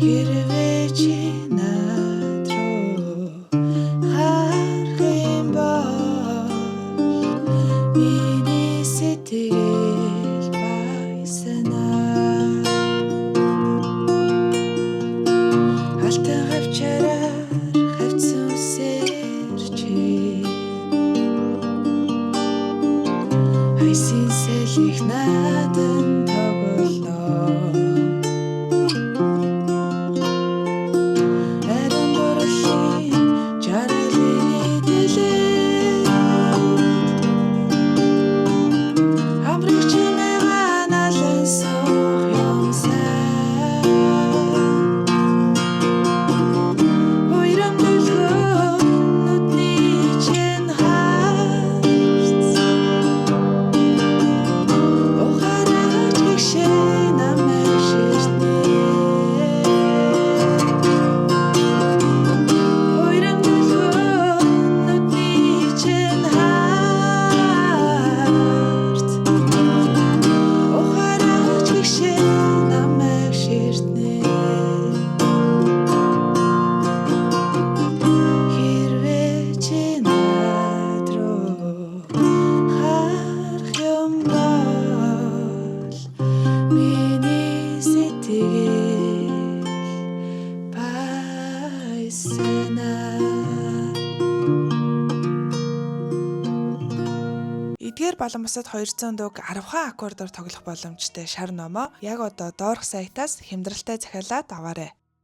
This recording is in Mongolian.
Хэрвээ чи над руу харах юм бол миний сэтгэл баясна. Алтан хавчараар хавцсан үсээр чи хайсын сэлих надан тоглоно. Ариун дурлалын жаргалыг дэлээд амрыг чимээгээ налан суух юмсан. Уйрам нүлгөө нүдний чинь харц ухаарч гişээ намайг ширтнэ. Уйрам нүлгөө нүдний чинь харц ухаарч гişээ намайг ширтнэ. Хэрвээ чи над руу харах юм бол миний сэтгэл баясна. Эдгээр болон бусад 200 дууг 10 аккордоор тоглох боломжтой шар номоо яг одоо доорх сайтаас хямдралтай захиалаад аваарай.